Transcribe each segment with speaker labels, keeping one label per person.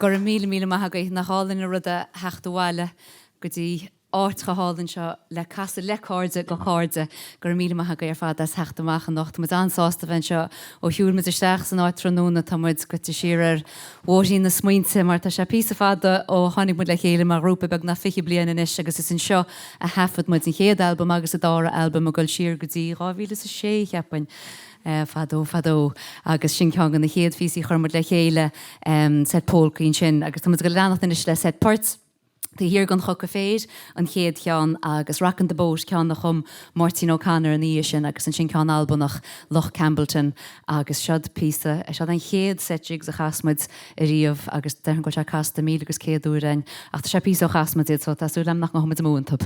Speaker 1: Go raibh míle míle maith agaibh. Nach álainn an rud é theacht abhaile go dtí áit chomh hálainn seo le casadh le cairde do chairde. Go raibh míle maith agaibh ar fad as theacht amach anocht. Tá muid an-sásta bheith anseo. Ó shiúil muid isteach san áit tráthnóna tá muid goite siar ar bhóithrín na smaointe mar tá sé píosa fada ó tháinig muid le chéile mar ghrúpa beagnach 20 bliain anois agus is anseo a thaifead muid an chéad albam agus an dara albam ag dul siar go dtí 2006 cheapfainn. Fadó fadó agus sin ceann de na chéad phíosaí a chuir muid le chéile, seit polcaí ansin agus tá muid ag dul a leanacht anois le seit poirt. Taobh Thiar den Choca Féir, an chéad cheann agus Rockin' the Boat, ceann a chum Máirtín O'Connor ina dhiaidh sin agus ansin ceann Albanach, Loch Campbeltown agus seod píosa, seod an chéad set jigs a chas muid ariamh agus déarfainn go bhfuil sé casta 1,100 uair againn ach tá sé píosa ó chas muid iad so tá súil agam nach ngabhfaidh muid amú iontu.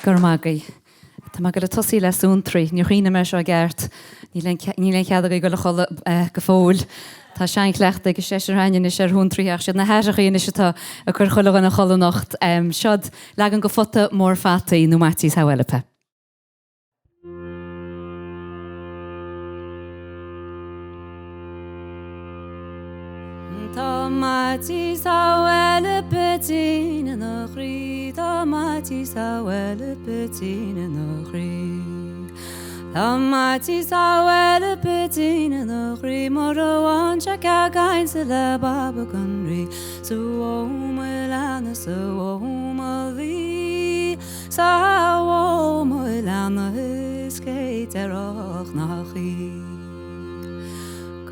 Speaker 1: Go raibh maith agaibh. Tá mé ag dul ag tosaí le suantraí. Níor chuimhnigh mé air seo i gceart. Níl aon níl aon chead agaibh dul a chodladh go fóill. Tá seanchleachtadh ag an seisear againn anois ar shuantraithe ach siad na haithreachaí anois atá ag cur chuile dhuine a chodladh anocht. Seod leagan de Phota Mór Fataí nó Mattie's Howelipe. Tá Mattie sa bhaile poitín ina chroí Tá Mattie sa bhaile poitín ina chroí Tá Mattie sa bhaile poitín ina chroí Mura bhfaigheann sé cead cainte le Babac an Rí 'S a bhó mo leanna 's a bhó mo lao 'S a bhó mo leanna is cé déarfadh nach í.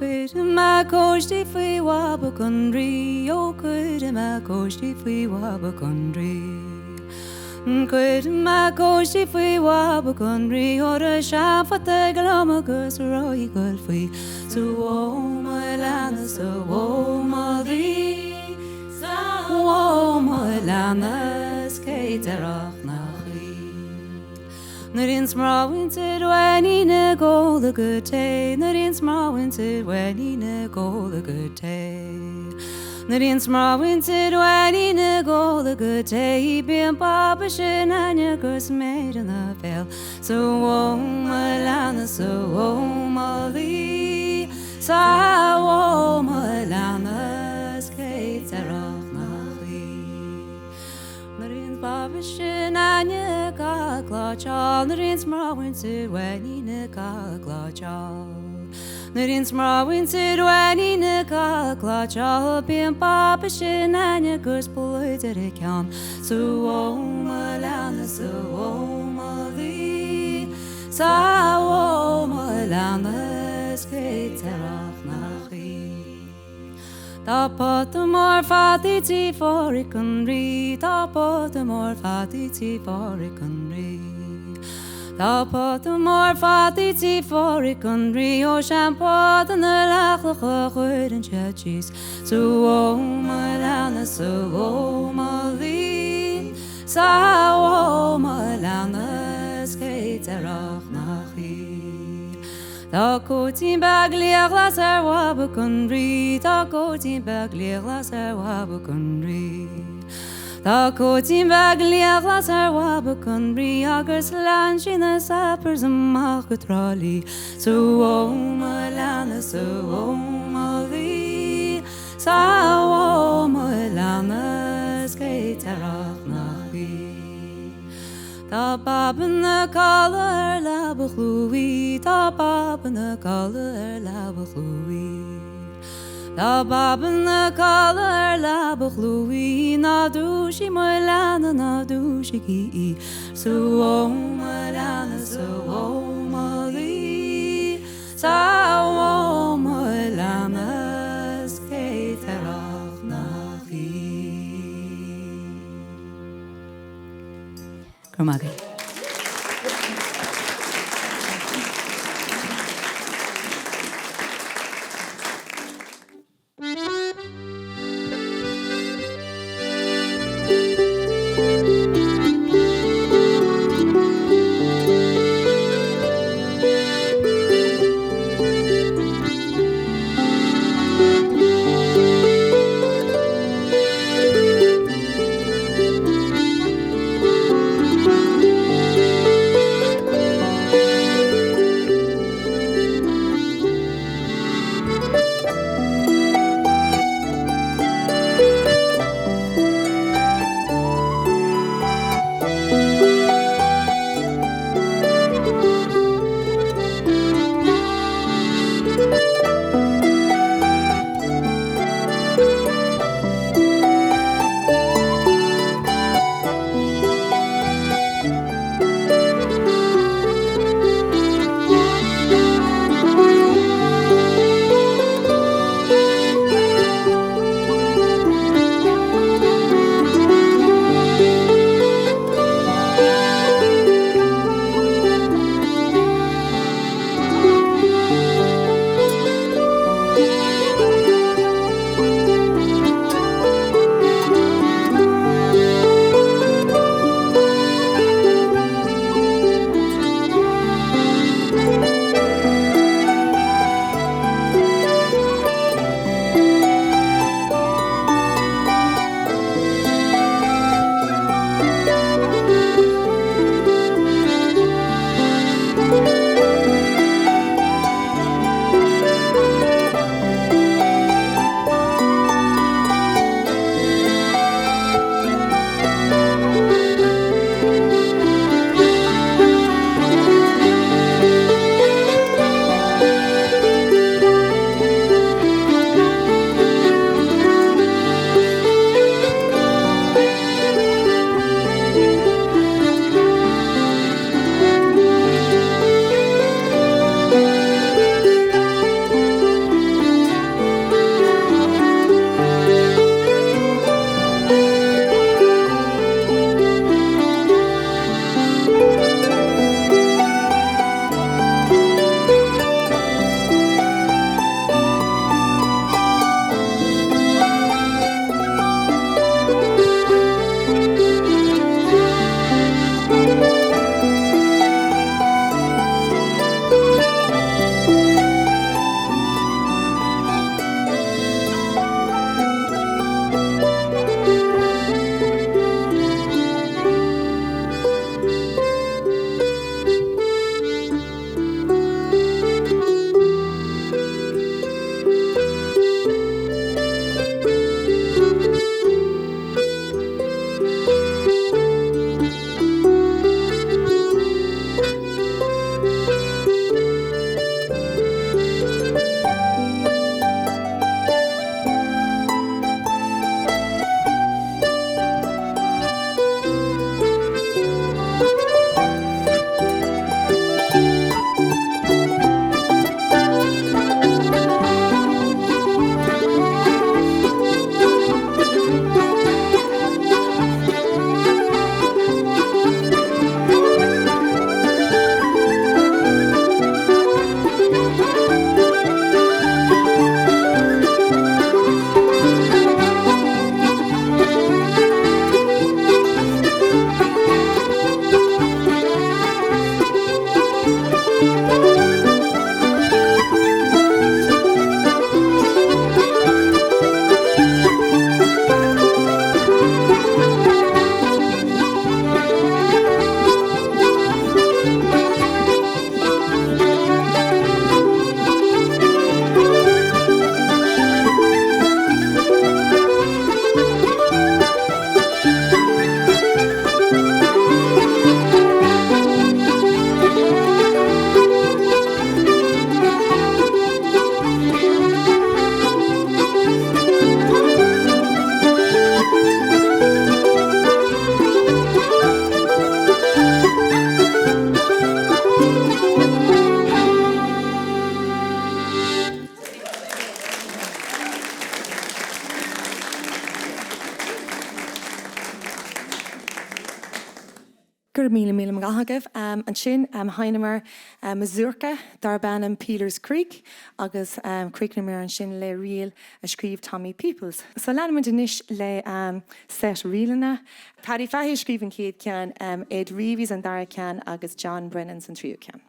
Speaker 1: Cuirfidh mé cóistí faoi bhabac an Rí, ó cuirfidh mé cóistí faoi bhabac an Rí. Cuirfidh mé cóistí faoi bhabac an Rí, óra seanphota ag liom agus rothaí ag goil faoi. 'S a bhó mo leanna 's a bhó mo lao, 's a bhó mo leanna 's cé déarfadh nach í. Nuair bhíonns mná mhuintir Mhainín ag ól a gcuid tae, Nuair bhíonns mná mhuintir Mhainín ag ól a gcuid tae. Nuair bhíonns mná mhuintir Mhainín ag ól a gcuid tae, Bíonn baba sin Aine agus méar ina béal. 'S a bhó mo leanna 's a bhó mo lao, 's a bhó mo leanna 's cé déarfadh nach í. Nuair a bhíonns baba sin Aine ag cláiteáil, Nuair a bhíonns mná mhuintir Mhainín ag cláiteáil. Nuair a bhíonns mná mhuintir Mhainín ag cláiteáil, Bíonn baba sin Aine agus pluid ar a ceann. 'S a bhó mo leanna 's a bhó mo lao, 's a bhó mo leanna 's cé déarfadh nach í. Tá pota mór fataí tí Phádhraic an Rí, Tá pota mór fataí tí Phádhraic an Rí. Tá pota mór fataí tí Phádhraic an Rí, Ó seanphota na leathchloch a chuireann siad síos. 'S a bhó mo leanna 's a bhó mo lao, 's a bhó mo leanna 's cé déarfadh nach í. Tá cóitín beag liathghlas ar bhabac an Rí, Tá cóitín beag liathghlas ar bhabac an Rí. Tá cóitín beag liathghlas ar bhabac an Rí Agus lean sí na Sappers amach go Trá Lí. 'S a bhó mo leanna 's a bhó mo lao, 's a bhó mo leanna 's cé déarfadh nach í. Tá baba 'na codladh ar leaba Chloe, Tá baba 'na codladh ar leaba Chloe. Tá baba 'na codladh ar leaba Chloe, Ná dúisigh mo leanna, ná dúisigí í. 'S a bhó mo leanna, 's a bhó mo lao, 's a bhó mo leanna, 's cé déarfadh nach í. Go raibh maith agaibh.
Speaker 2: Go raibh míle míle maith agaibh. Ansin sheinneamar mazurka darb ainm Peeler's Creek agus chríochnamar ansin le ríl a scríobh Tommy Peoples. So leanfaimid anois le set ríleanna. Paddy Fahy a scríobh an chéad cheann, Ed Reavys an dara ceann agus John Brennan san tríú ceann.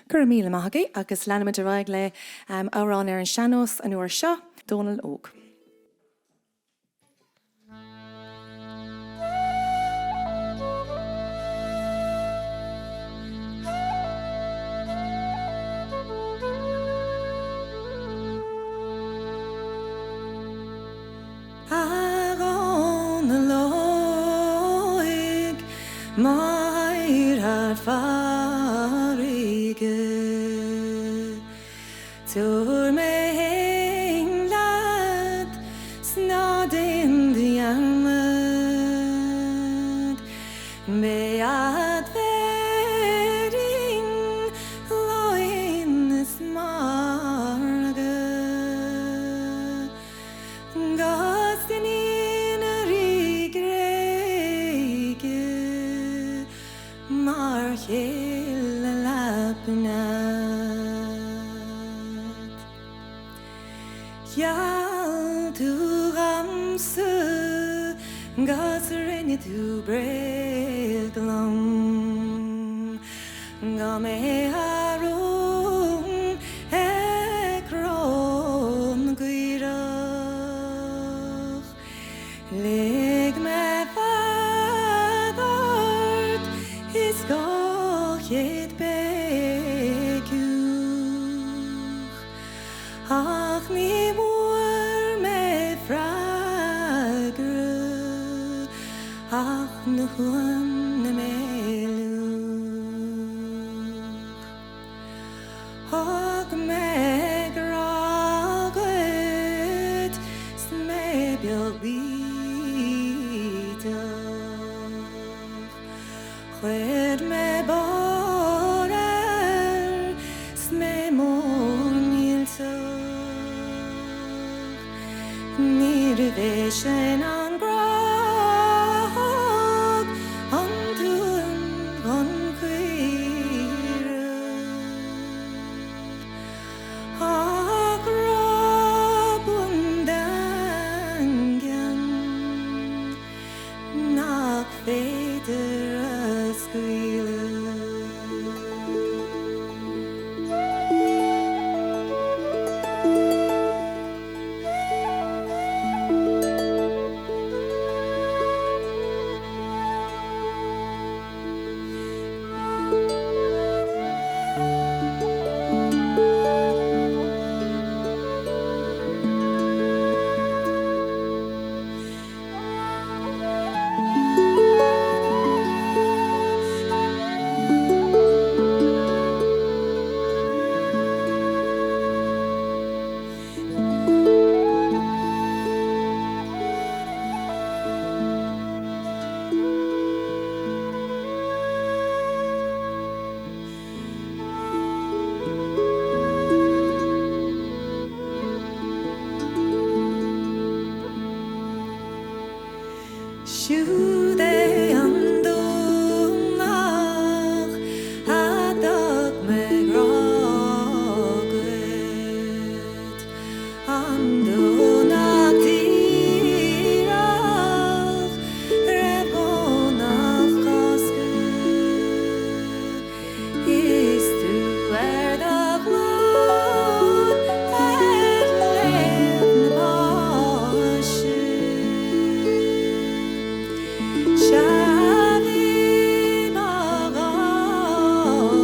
Speaker 2: Go raibh míle maith agaibh agus leanfaimid ar aghaidh le amhrán ar an sean-nós an uair seo, Dónal Óg. M'aghaidh thar farraige. Tabhair mé fhéin leat 's ná déan dearmad. Beidh admhéirín láin is margadh. 'Gus iníon Rí Gréige mar chéile leapan a'd. Gheall tú dhomsa 'gus rinne tú bréag liom go mbeadh rún ag cró na gcaorach. Lig mé fead ort is 200 béiceach ach ní bhfuair mé freagra ach na huain na mbéalach. Thug mé grá dhuit 's mé beag bídeach. Chuir mé barr air 's mé mór millteach. Níorbh é sin an grá a thug an t-uan dhon chaoireach. Ach grá buan daingean nach féidir a scaoileadh. Siúd é an Domhnach a dtug mé grá dhuit, an Domhnach díreach roimh Dhomhnach Cásca. Is tú ar do ghlúin ar Léim na Páise. Sea bhí mo dhul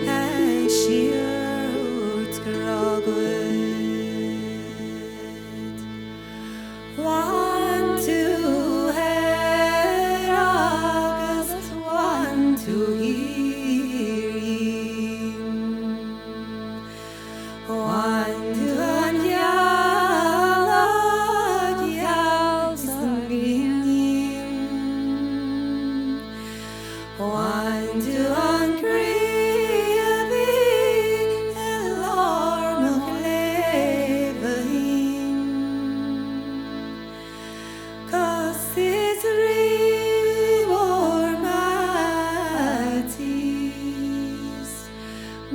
Speaker 2: ag síorthabhairt grá dhuit. Bhain tú thoir agus bhain tú thiar dhíom. Bhain tú an ghealach gheal 's an ghrian dhíom. Bhain tú an croí a bhí i lár mo chléibhe dhíom. 'Gus is rímhór m'fhaitíos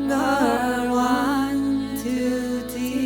Speaker 2: gur bhain tú díom.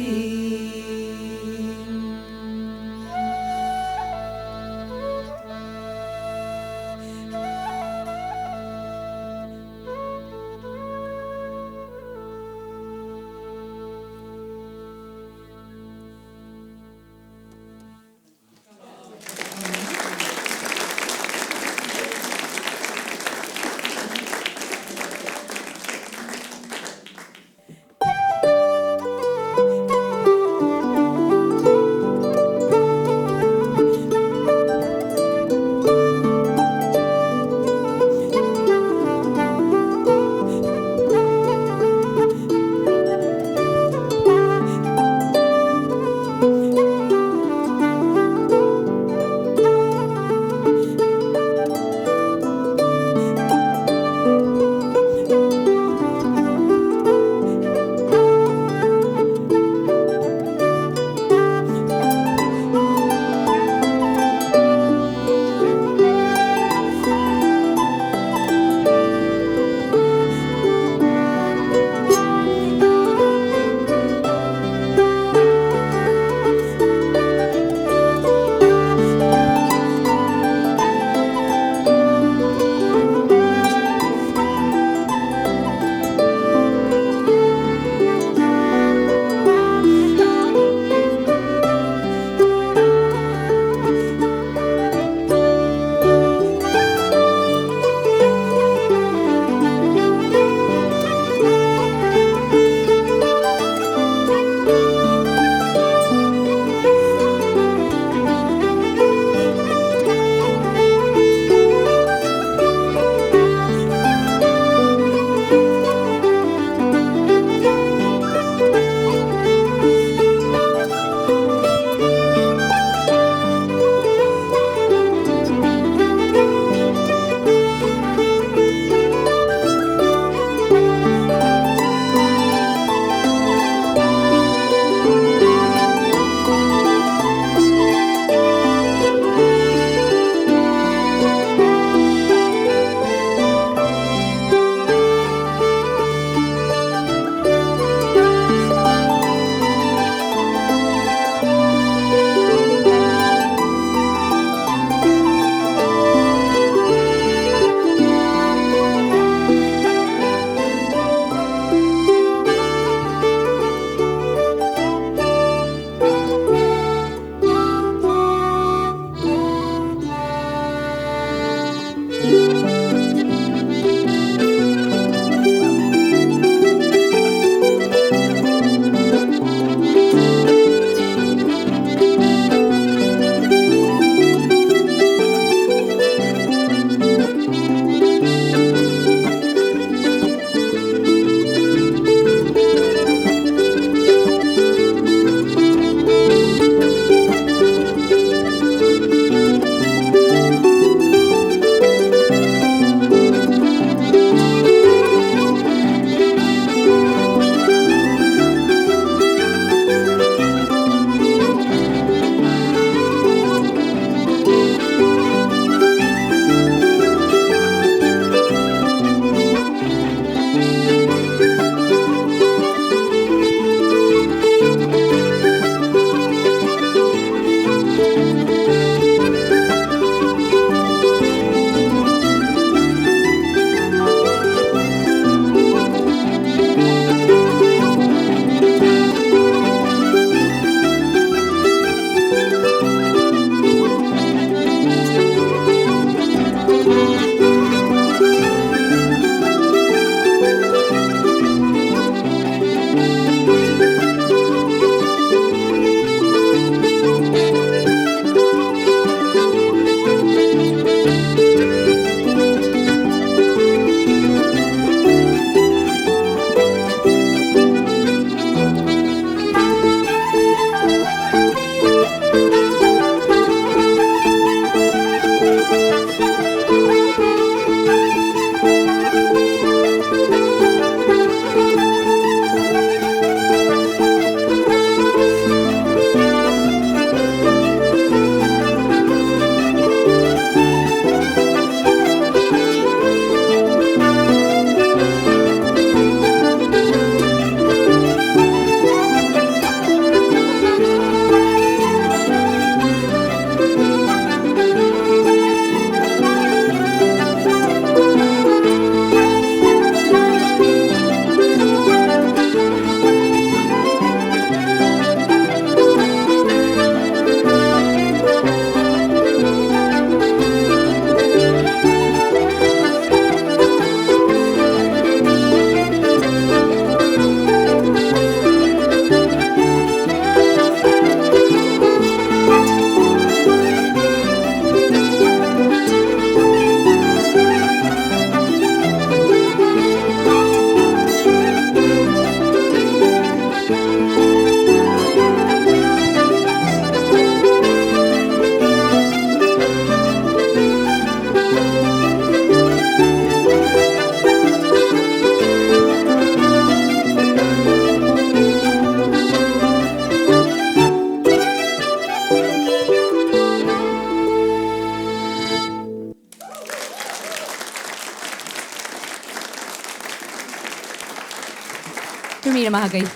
Speaker 1: Go raibh míle maith agaibh.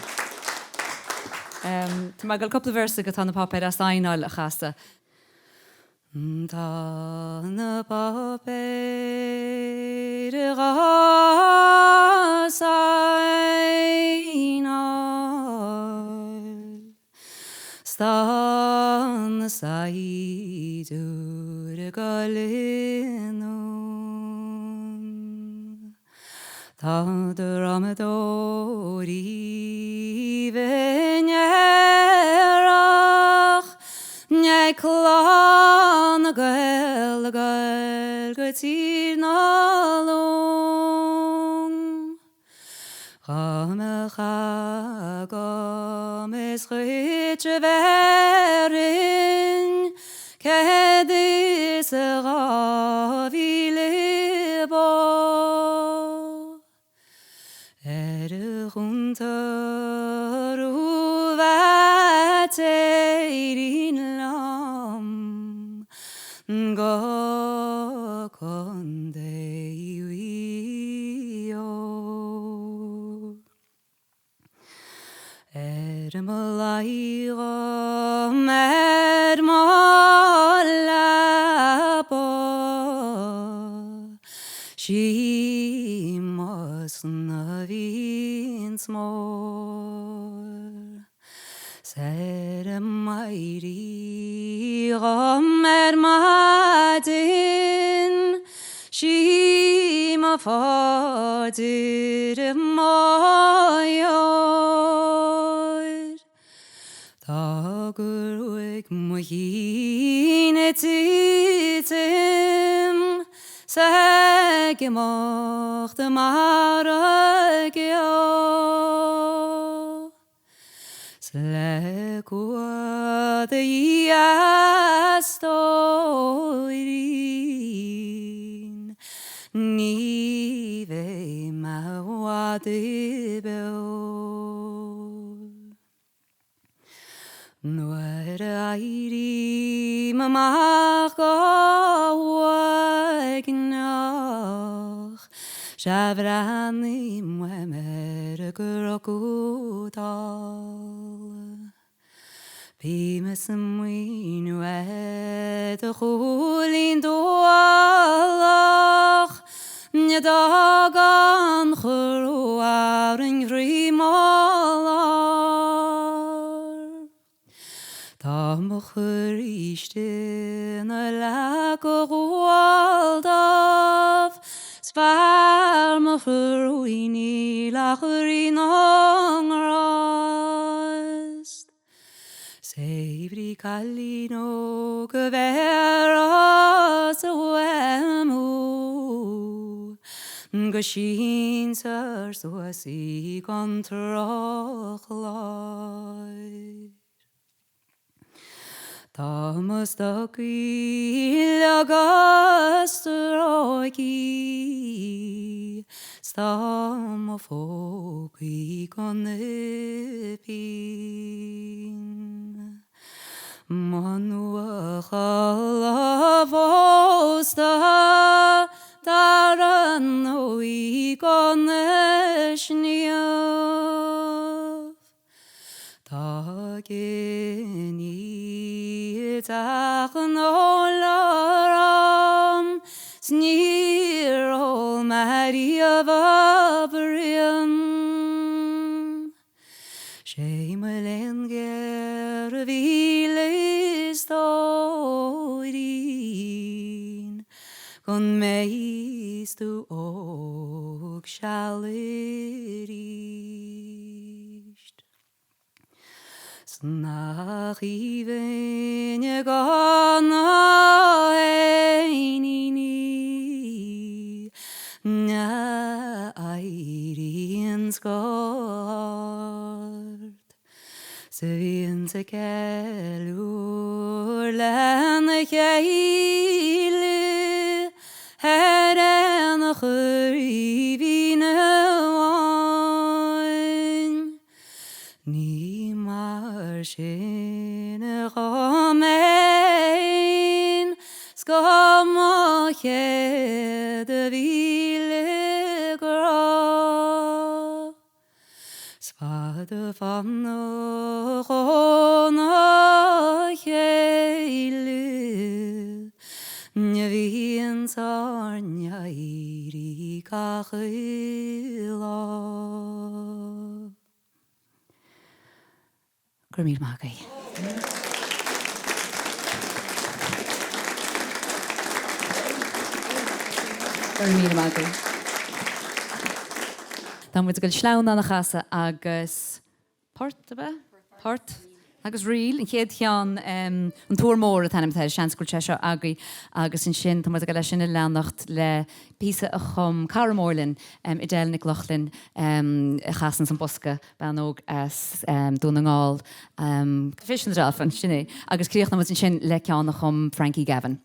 Speaker 1: Tá mé ag dul cúpla véarsa de Tá na Páipéir á Saighneáil a chasadh. Tá na páipéir dhá saighneáil 's tá na saighdiúirí ag goil anonn. Tá drumadóirí bhinn aerach ag Clann na Gael ag goil go Tír na Long. Dá mbeadh agam is dhuit a bhéarfainn 102,000 bó ar a chuntar bheith éirinn liom go Contae Mhaigh Eo. Ar mo luí dhom ar mo leaba 'Sí mo sna bhíonns mór 'S ar m'éirí dhom ar maidin 'Sí mo phaidir i mo dheoir Tá gruaig mo chinn ag titim 'S ag imeacht mar an gceo. 'S le cumha do Dhia a stóirín, ní bheidh mé i bhfad beo. Nuair a éirím amach go huaigneach, Sea breathnaím uaim ar an gcnoc dall. Bím ag smaoineamh ar do chúilín dualach, a d'fhág an chrua orainn thrí mo lár. Tá mo chroí istigh ina leac ghual dubh 's fear mo chroí níl ach Rí na nGrást. 'S é brí cailín óg a bhéarfas uaim thú go síntear suas í gan drochlár. Tá mo stocaí agus stróicthí 's tá mo phócaí gan pínn. Mo nuachalla phósta dar ndóigh gan sníomh. Tá giní i dteach an óil 's níor ól mé riamh a braon. 'Sé mo léan géar a mhíle stóirín go mbeidh's tú óg seal arís. 'S nach aoibhinn gan na héiníní a éiríonns go hard 's a bhíonns ag ceiliúr lena chéile ar aon chraoibhín amháin. Ní mar sin dhom fhéin 's go mo chéad mhíle grá. 'S fada fánach óna chéile a bhíonns ár n-éirí gach uile lá. Go raibh míle maith agaibh. Go raibh míle maith agaibh. Tá muid ag dul sleamhnán a chasadh agus port, ab ea? Port agus ríl, an chéad cheann, An Tuar Mór an t-ainm atá air, seans go bhfuil sé seo agaibh agus ansin tá muid ag dul leis sin a leanacht le píosa a chum cara mór linn, Edel Nic Lochlainn, a chasanns an bosca. Bean óg as Dún na nGall, Fish and the Dolphin, sin é. Agus críochnóidh muid ansin le ceann a chum Frankie Gavin.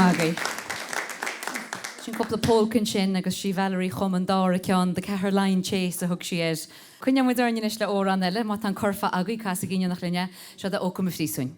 Speaker 1: maith agaibh. Sin cúpla polca ansin agus sí Valerie a chum an dara ceann, The Caherline Chase a thug sí air. Coinneoidh muid orainn anois le amhrán eile, má tá an curfá agaibh, casaigí in éineacht linn é. Seo é Ó Go mo Phríosúin.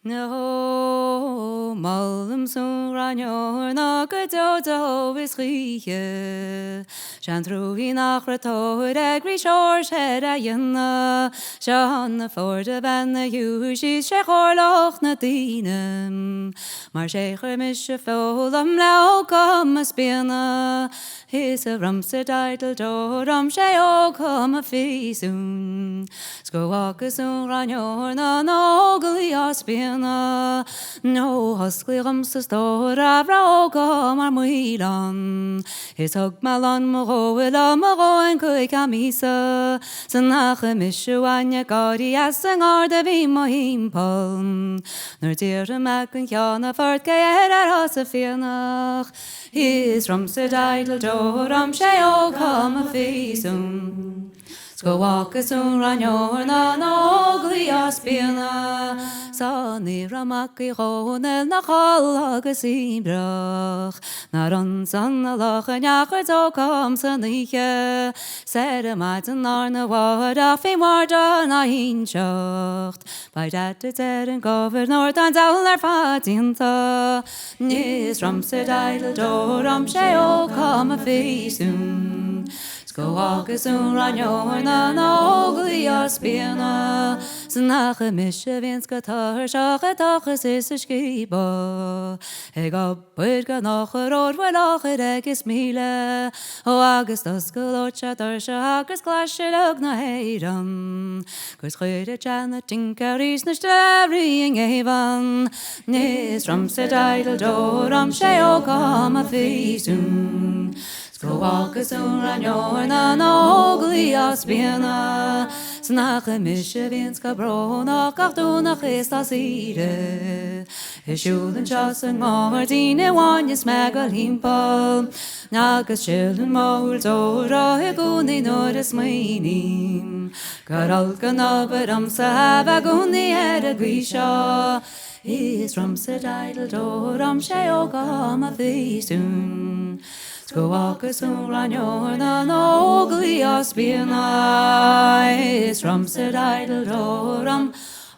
Speaker 1: Nó molaim-sa an ghráinneoir ná go deo deo is choíche. 'Sé an truaigh nach raibh tóir ag Rí Seoirse ar a fhíona, Seán na Fóirde a bhean a shiúil síos sé chomhairleach na daoine. Mar sé chuir mise foghlaim le Ó go mo spíona. Is a rumsa diddle do rum sé ó go mo phríosún 'S go bhfágas an ghráinneoir na n-óglaigh á spíonadh Nó hosclaíodh dhomsa stór a bhróga mar maoileán Is thug mé lán mo dhóil ó mo dhóthain chuig am míosa 'S an fhaca mise uainne gáirí as an ngarda a bhí mo thimpeall Nuair d'iarr mé den cheannfort cé air ar thosaigh fiannach Is rumsa diddle do rum sé ó go mo phríosún 'S go bhfágas an ghráinneoir na n-óglaigh á spíonadh 'S ní raibh Mac Uí Dhónaill 'na chodladh go suaimhneach Nár ansan a loch a ndeachair dó com san oíche 'S ar maidin arna mháireach bhí murder ná hinseacht By dad a deir an gobharnóir tá an diabhal ar fad déanta. Is rumsa diddle do rum sé ó cá mo phríosún 'S go bhfágas an ghráinneoir na n-óglaigh á spíonadh 'S an fhaca mise a bhíonns go tuirseach ag tochas is ag scríobadh Ag obair gan eochair óir bhfuil eochair aige is 1000 Ó agus d'osclódh sé doirse agus glais uileag na hÉireann 'Gus chuirfeadh sé na tincéirí 's na stiléirí i ngéibheann Is rumsa diddle do rum sé ó cá mo phríosún 'S go bhfágas an ghráinneoir na n-óglaigh á spíonadh 'S nach mise a bhíonns go brónach gach Domhnach is lá saoire Ag siúl anseo sa ngairdín i bhfáinne is mé ag dul thimpeall Agus sileann mo shúil deora i gcónaí nuair a smaoiním Gur olc an obair dhomsa a bheith i gcónaí ar an gcaoi seo Is rumsa diddle do rum sé ó go mo phríosún 'S go bhfágas an ghráinneoir na n-óglaigh á spíonadh Is rumsa diddle do rum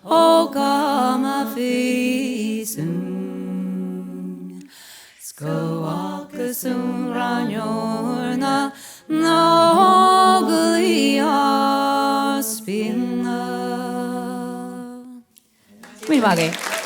Speaker 1: ó go mo phríosún 'S go bhfágas an ghráinneoir na n-óglaigh á spíonadh. Míle maith agaibh.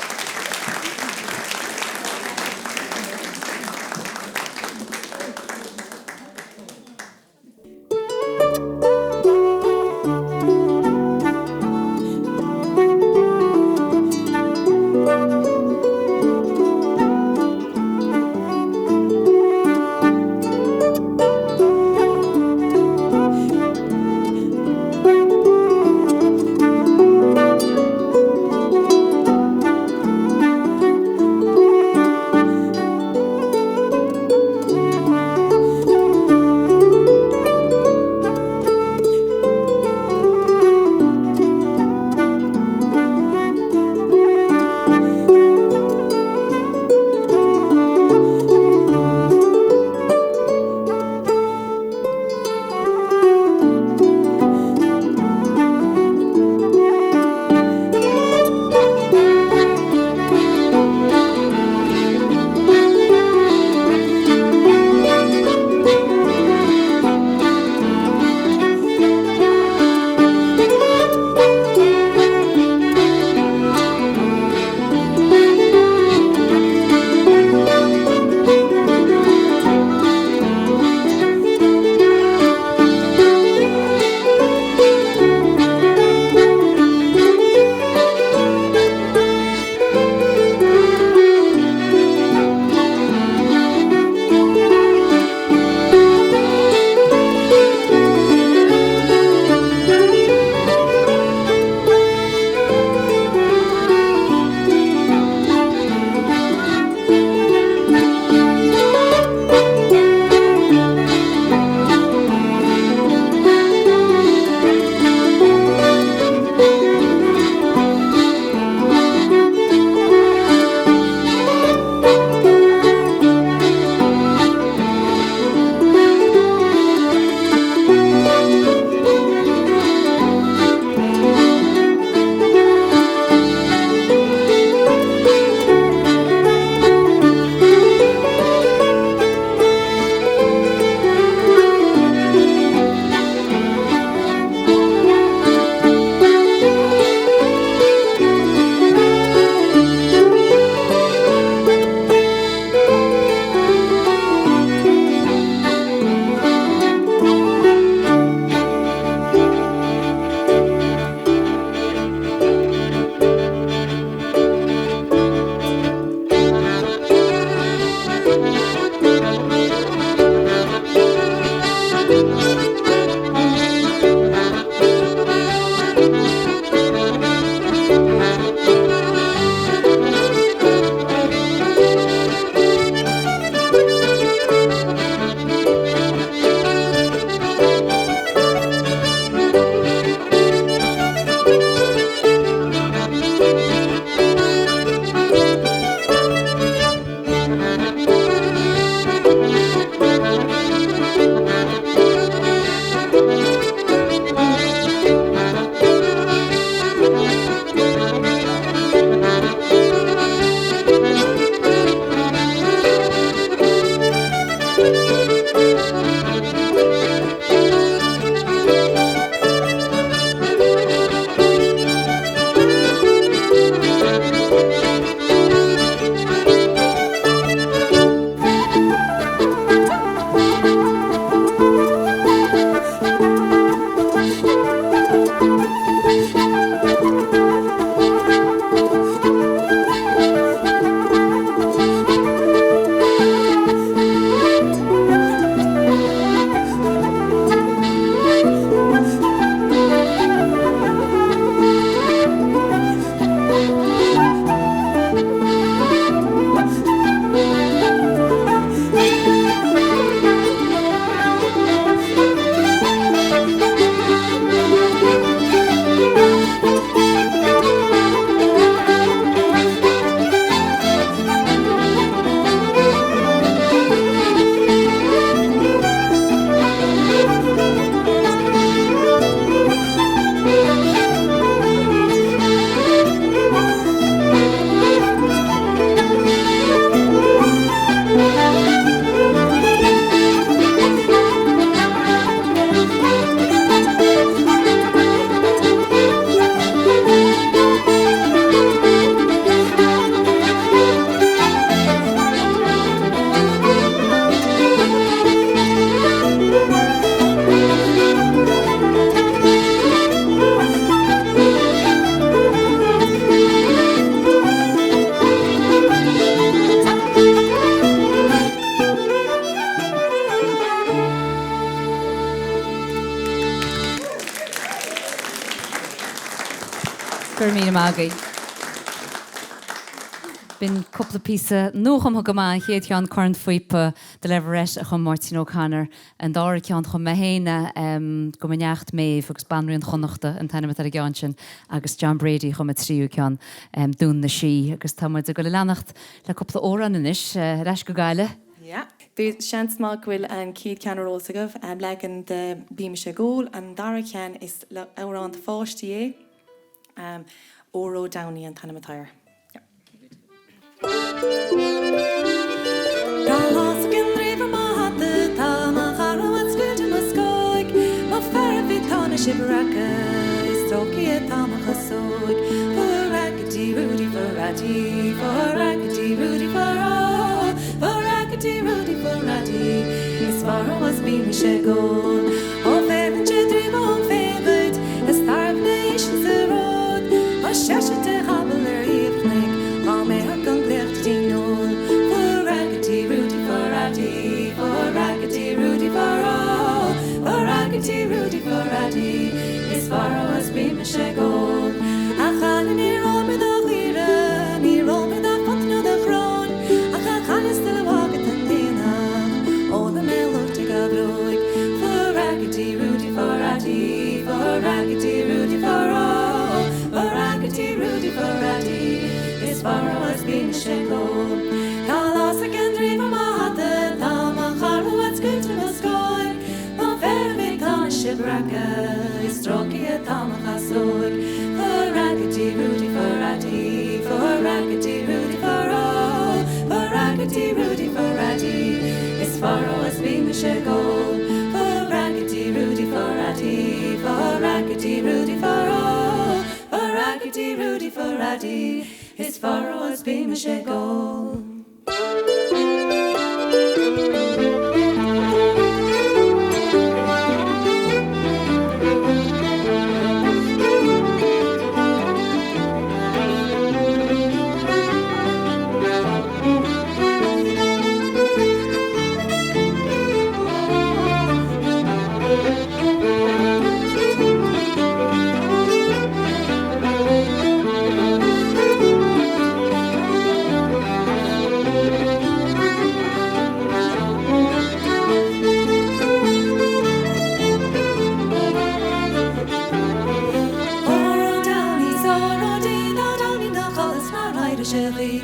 Speaker 1: Go raibh míle maith agaibh. B'in cúpla píosa nuachumtha go maith, an chéad cheann Corn Fuipa, The Leverette a chum Máirtín O'Connor, an dara ceann chum mé féin é do mo neacht Méabh agus Banríon Chonnachta an t-ainm atá ar an gceann sin agus John Brady a chum an tríú ceann, Dún na Sí. Agus tá muid ag dul a leanacht le cúpla amhrán anois, ar ais go Gaillimh.
Speaker 2: Yeah. Seans maith go bhfuil an chéad cheann ar eolas agaibh, leagan de Bí Mise ag Ól. An dara ceann is amhrán do pháistí é, Óró Downey an t-ainm atá air. Yeah. Tá lá 's ag an riabhar mo hata, tá mo chara uait scaoilte mo scóig, mo fear bhí tá na sibh raca, is stróicthe atá mo chasóig. For rackety Rudy for Raddy, for rackety Rudy for oh, for rackety Rudy for Raddy, is fara was bí mise ag ól. Ó féachann sé dríomh féimid, is tarbh na héisean sa ród, Tá seisear de chabal ar thaobh chnoic, dhá mbeadh an glaoch Daidí Noel. For rackety Rudy for Raddy, for rackety Rudy for oh, for rackety Rudy for Raddy, is fara is bí mise ag ól. A chailín níor ól mé do chaora, níor ól mé do phota nó do chrón, ach a chailín sula bhfága tú an t-aonach, ólfaidh mé lucht ag a bhróig. For rackety Rudy for Raddy, for rackety Rudy for oh, for rackety Rudy for Raddy, is fara is bí mise ag ól. Tá lá ag an draoi mo hata, tá mo chara uait scaoilte mo scóig, Mo mhéara bhí tá na sibreaca, is stróicthe atá mo chasóig. For rackety Rudy for Raddy, for rackety Rudy for oh, for rackety Rudy for Raddy, is fara is bí mise ag ól. For rackety Rudy for Raddy, for rackety Rudy for oh, for rackety Rudy for Raddy, is fara is bí mise ag ól. Óró Downey 's óró Dé tá Downey 'na chodladh 's nár éirigh sé choíche.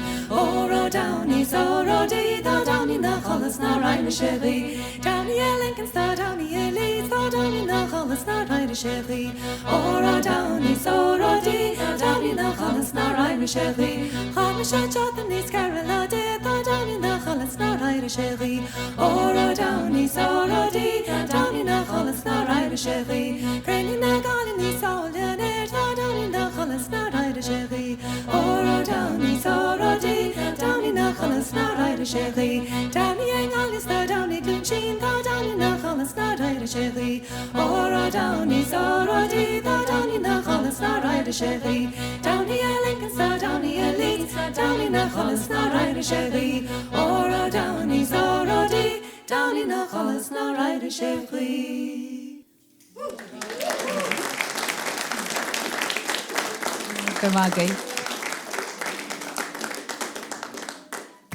Speaker 2: Óró Downey 's óró Dé tá Downey 'na chodladh 's nár éirigh sé choíche. Downey i Lincoln 's tá Downey i Leeds tá Downey 'na chodladh 's nár éirigh sé choíche. Óró Downey 's óró Dé tá Downey 'na chodladh 's nár éirigh sé choíche. Chaith mise seachtain níos ceithre lá Dé tá Downey 'na chodladh 's nár éirigh sé choíche. Óró Downey 's óró Dé tá Downey 'na chodladh 's nár éirigh sé choíche. Cruinníonn na gcailíní sáile an aeir tá Downey 'na chodladh 's nár éirigh sé choíche. Óró Downey 's óró Dé tá Downey 'na chodladh 's nár éirigh sé choíche. Downey i nGaillimh 's tá Downey i gCluain Sín tá Downey 'na chodladh 's nár éirigh sé choíche. Óró Downey 's óró Dé tá Downey 'na chodladh 's nár éirigh sé choíche. Downey i Lincoln 's tá Downey i Leeds tá Downey 'na chodladh 's nár éirigh sé choíche. Óró Downey 's óró Dé Downey 'na chodladh 's nár éirigh sé choíche.
Speaker 1: Go raibh maith agaibh.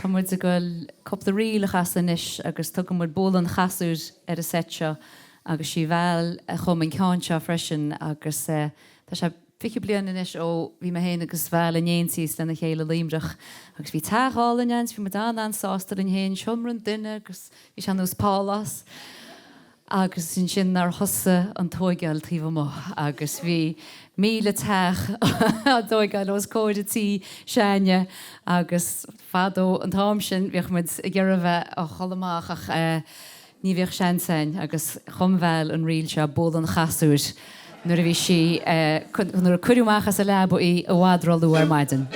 Speaker 1: Tá muid ag goil cúpla ríl a chasadh anois agus tugann muid Bualadh an Chasúir ar an seit seo agus sí Val a chum an ceann seo freisin agus tá sé 20 bliain anois ó bhí mé féin agus Val in éintíos lena chéile i Luimneach agus bhí teach álainn againn, bhí muid an-an-sásta linn féin, seomra an duine agus bhí sé ar nós pálás. Agus ansin nár thosaigh an tóigeáil taobh amuigh agus bhí 1,000 teach á dtóigeáil os comhair an tí s'againne agus fadó an t-am sin bhíodh muid ag iarraidh a bheith á chodladh amach ach ní bhíodh seans againn agus chum Val an ríl seo, Bualadh an Chasúir, nuair a bhí sí, nuair a cuireadh amach as a leaba í i bhfad róluath ar maidin.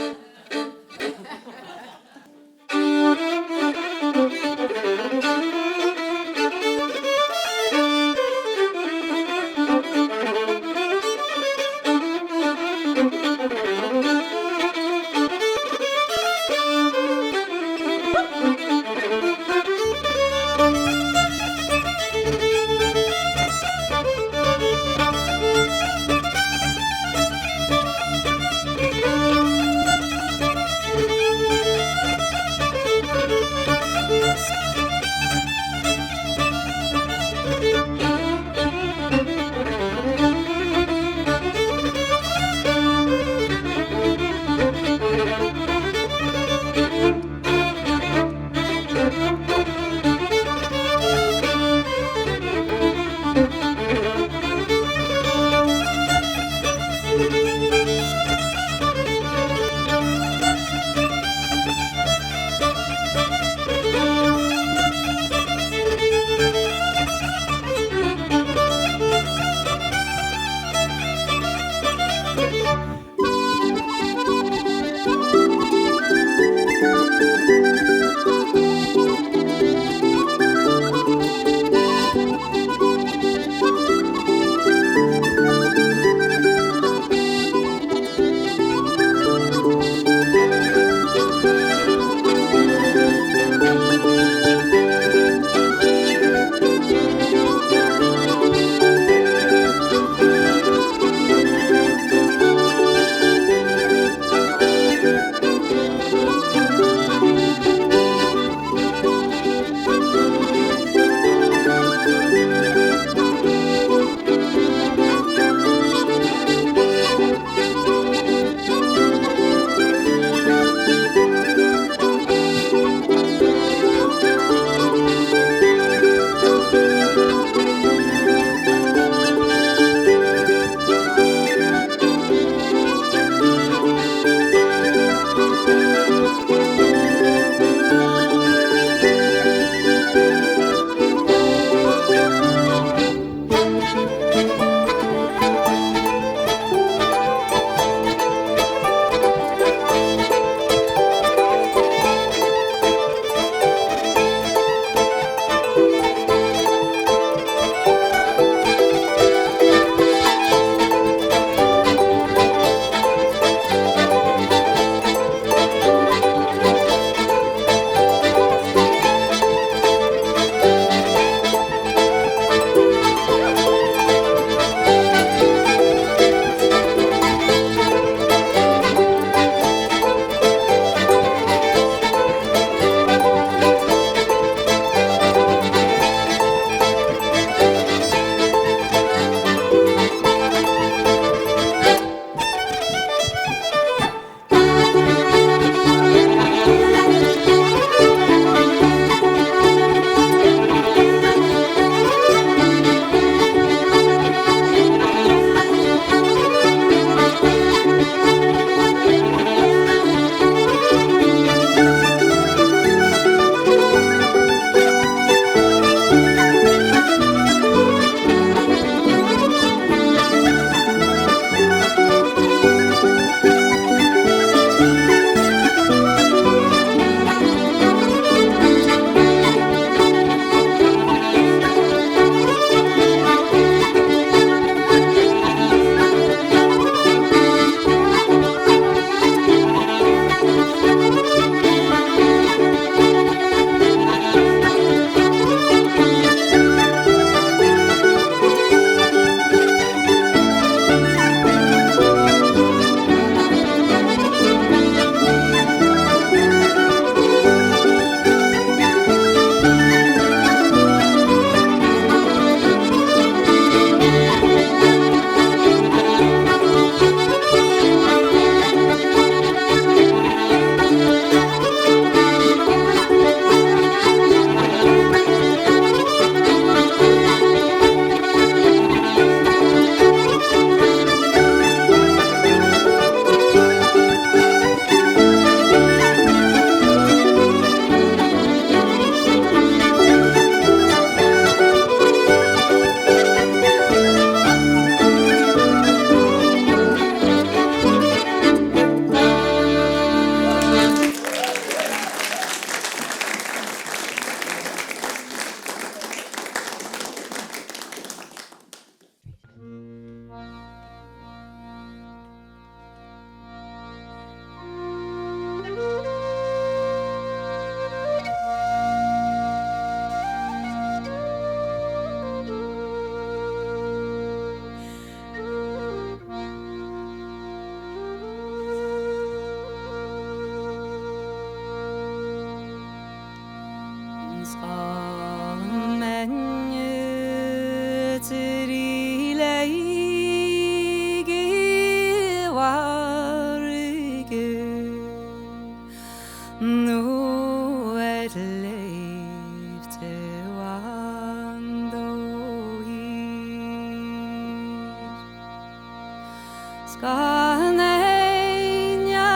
Speaker 1: 'S gan éinne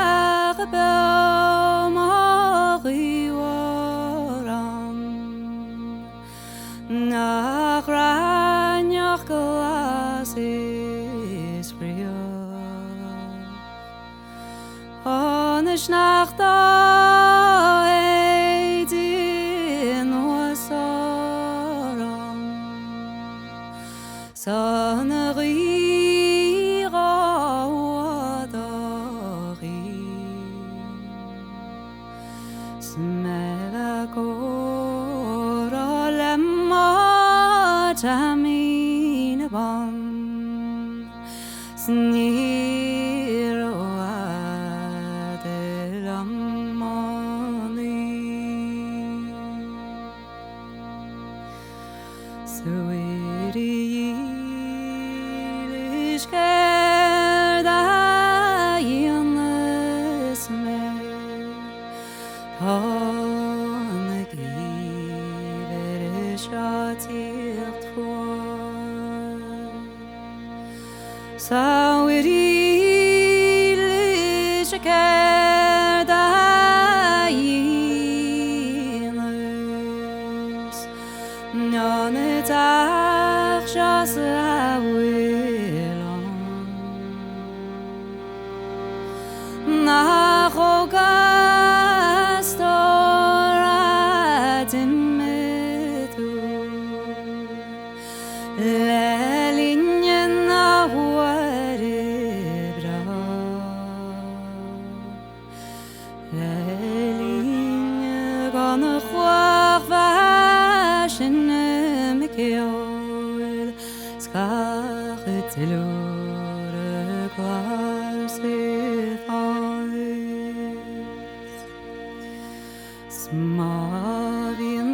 Speaker 1: beo mo ghaobhar ann Nach gráinneach glas is fraoch An sneachta ag éirí anuas orm 'S an ghaoth dhá bhádadh í 'S mé ag comhrá le mo Taimín bán 'S ní rófhada liom an oíche. 'S a Mhuire dhílis céard a dhéanfas mé? Tá na geimhridh seo tíocht fuar. 'S a Mhuire dhílis céard a dhéanfas An teach seo 's a bhfuil ann Nach ó a stór a d'imigh tú Le linn na huaire breá Le linn gan chloch bheith seinm ceoil 's gach duilliúr glas i bhfás. 'S má bhíonn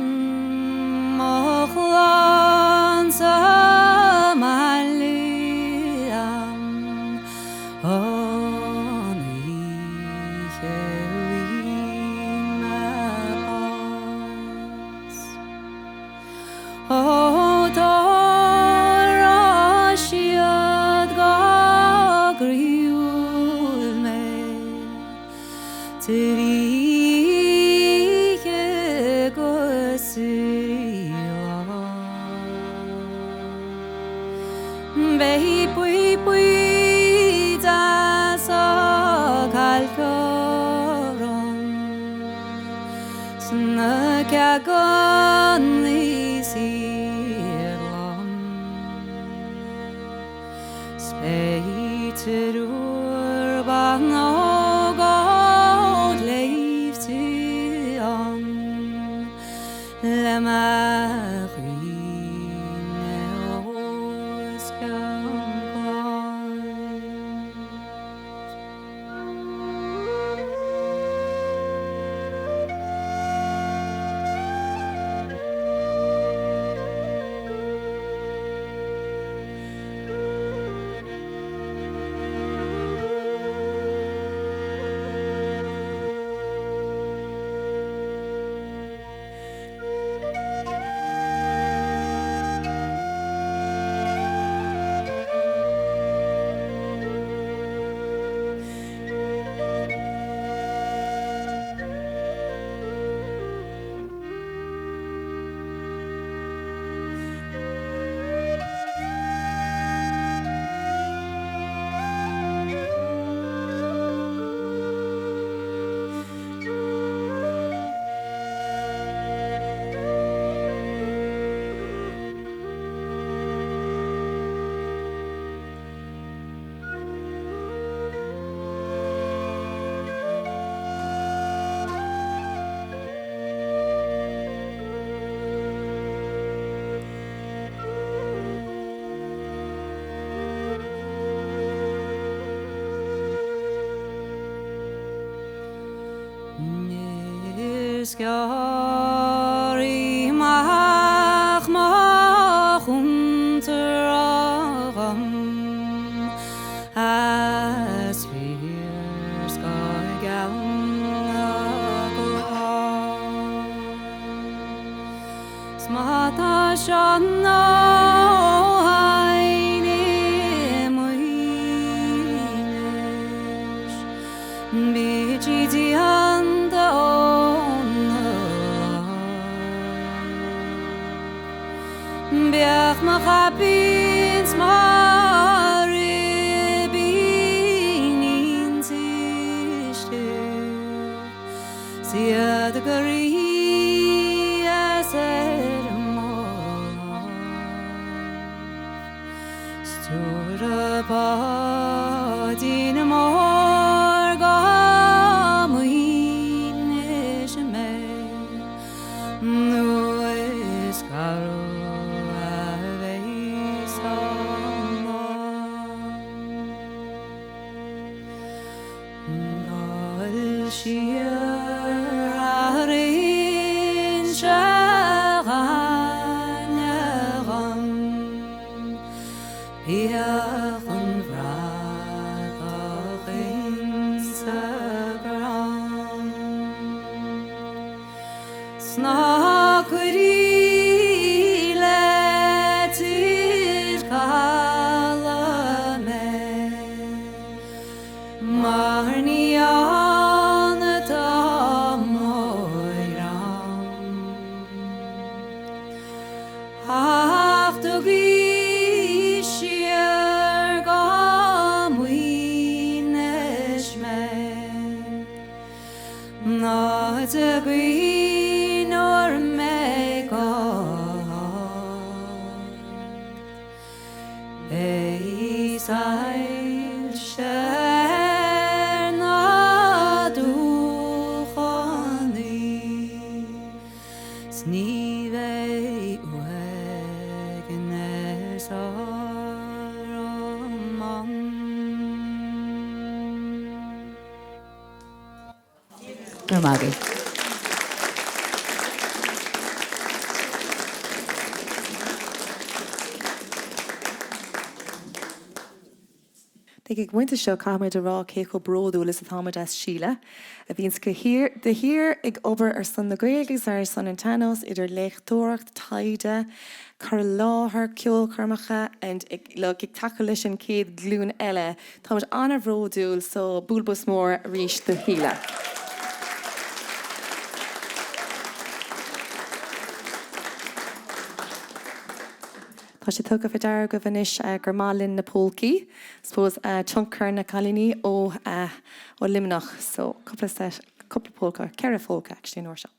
Speaker 1: mo chlann sa mbaile an oíche bhfuair mé bás. Ó tabharfaidh siad go croíúil mé Trí oíche 'gus trí lá. Beidh puipí deas á cailceach orm 's na ceagannaí saor liom. 'S beidh triúr ban óg ó shléibhte ann le mo chaoineadh os cionn cláir. Níor sciorr amach mo chuntar dhom as fíorscoth geal na gclár. 'S má tá Seán Ó hEidhin i mbaol. Stiúradh báidín mór go Maínis mé nó is garbh a bheas an lá. Dul siar thar Inse Ghainimh dhom, Bíodh an bhradach insa gcrann. 'S ná cuir í le tír caladh mé. Mar ní ann atá mo dhream. Ach tugaigí siar go Maínis mé, Ná tugaigí nuair mé go hard. Beidh soilse ar na dumhchannaí 's ní bheidh uaigneas orm ann. Go raibh maith agaibh.
Speaker 2: Ag an bpointe seo, caithfimid a rá cé chomh bródúil is atáimid as Síle, a bhíonns de shíor ag obair ar son na Gaeilge agus ar son an tsean-nóis, idir léachtóireacht, taighde, cur i láthair, ceolchoirmeacha and ag tacú leis an chéad ghlúin eile. Táimid an-bhródúil so bualadh bos mór arís do Shíle. Tá sé tugtha faoi deara agaibh anois gur maith linn na pólcaí, suppose tionchar na cailíní ó ó Luimneach so cúpla set, cúpla pólca, ceithre phólca actually an uair seo.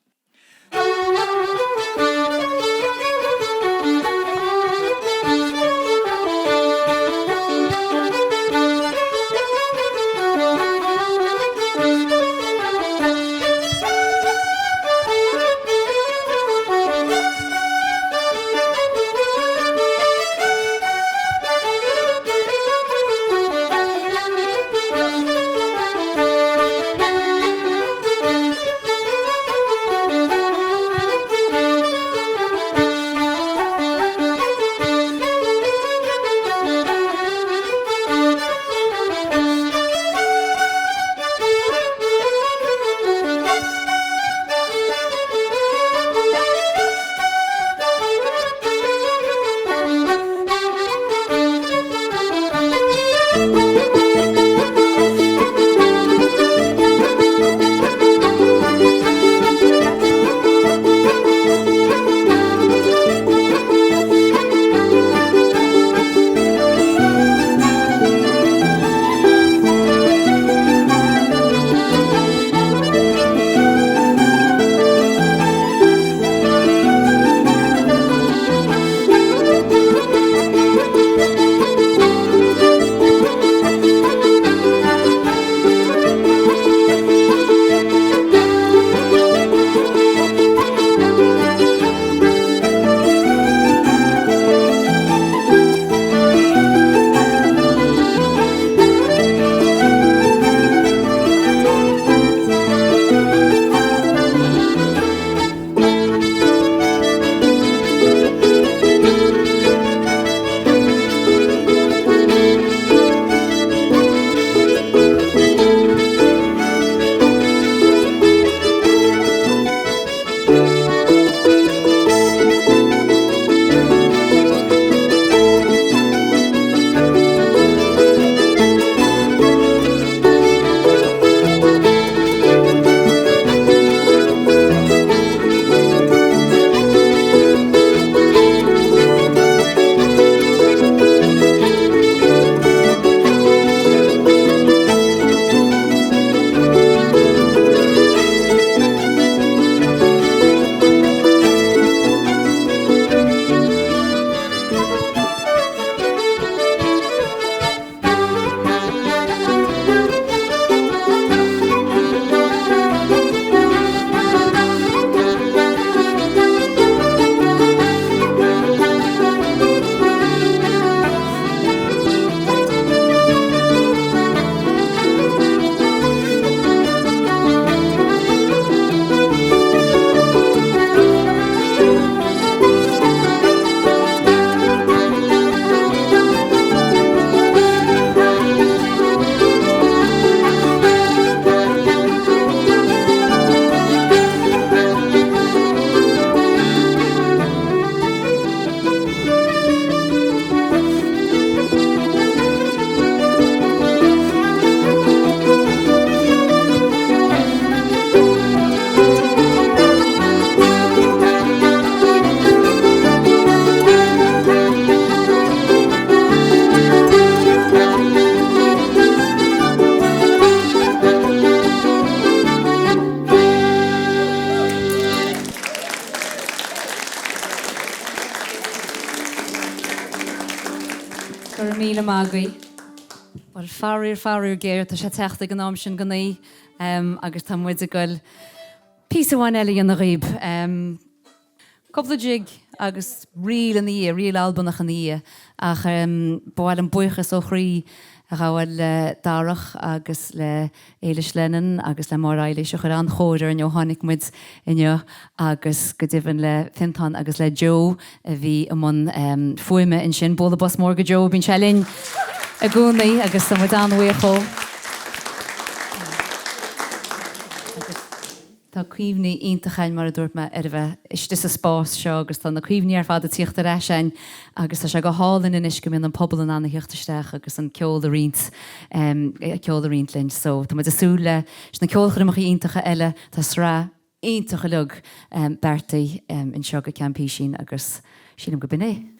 Speaker 1: Go raibh míle maith agaibh. Bhuel, faraor, faraor géar, tá sé ag teacht ag an am sin den oíche agus tá muid ag goil píosa amháin eile a dhéanamh dhaoib. Cúpla jig agus ríl ina dhiaidh, ríl Albanach ina dhiaidh, ach ba mhaith liom buíochas ó chroí a ghabháil le Darach agus le Éilis Lennon agus le Máire Eilís a chuir an-chóir orainn ó tháinig muid inniu agus go deimhin le Fiontán agus le Joe a bhí i mbun fuaime ansin. Bualadh bos mór go Joe, bíonn sé linn i gcónaí agus tá muid an-bhuíoch dhó. Agus tá cuimhní iontacha againn, mar a dúirt mé, ar a bheith istigh sa spás seo agus tá na cuimhní ar fad ag tíocht ar ais againn agus tá sé go hálainn anois go mbíonn an pobal in ann a thíocht isteach agus an ceol a roinnt, ceol a roinnt linn. So tá muid ag súil leis na ceolchoirmeacha iontacha eile, tá sraith iontach uilig beartaithe anseo go ceann písín agus sílim go b'in é.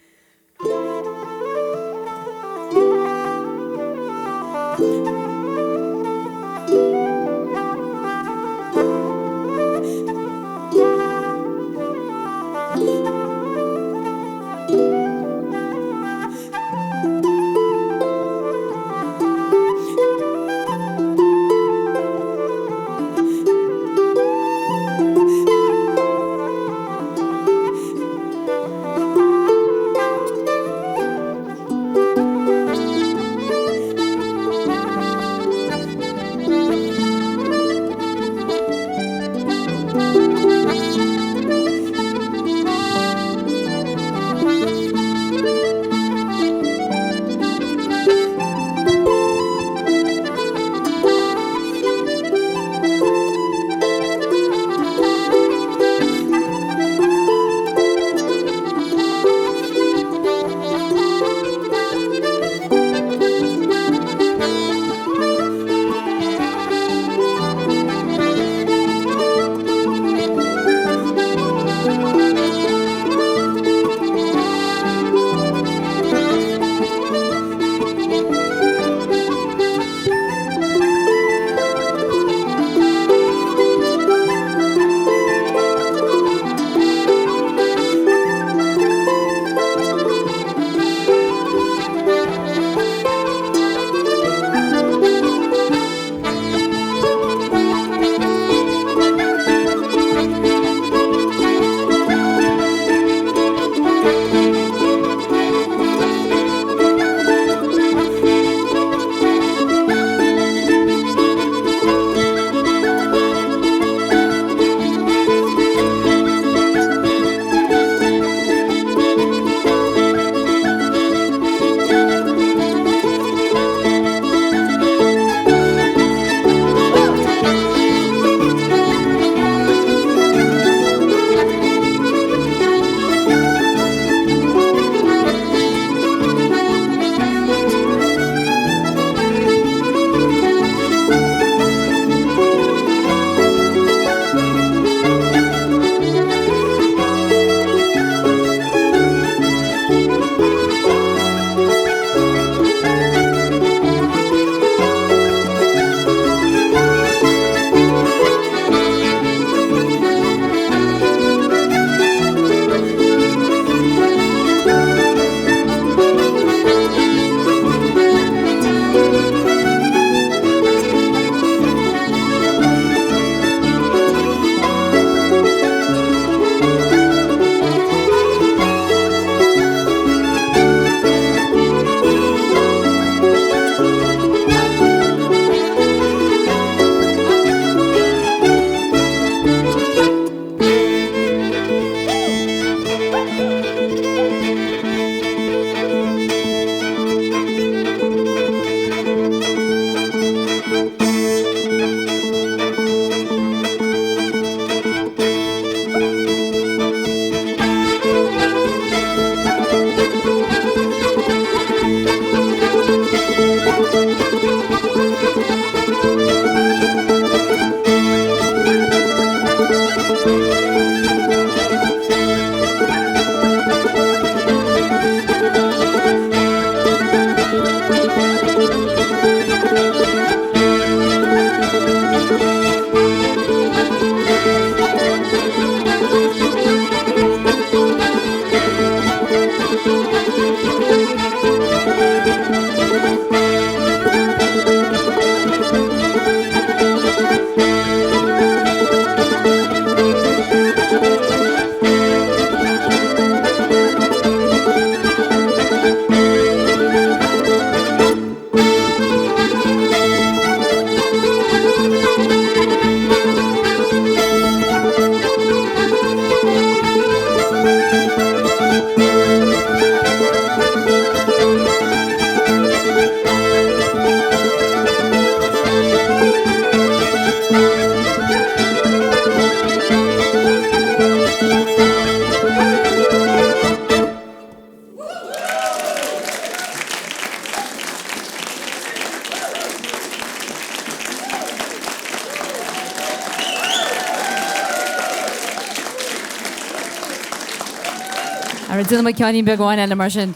Speaker 1: Ara déanfaidh muid ceainnín beag amháin eile mar sin.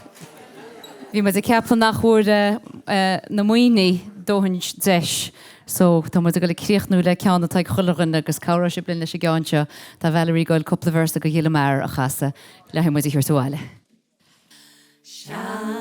Speaker 1: Bhí muid ag ceapadh nach bhfuair na Muimhnigh dóthain deis so tá muid ag dul ag críochnú le ceann atá ag chuile dhuine agus cabhróidh sibh linn leis an gceann seo. Tá Valerie ag dul cúpla véarsa de Ghiolla Mear a chasadh le haghaidh muid a thabhairt abhaile.
Speaker 3: Sea.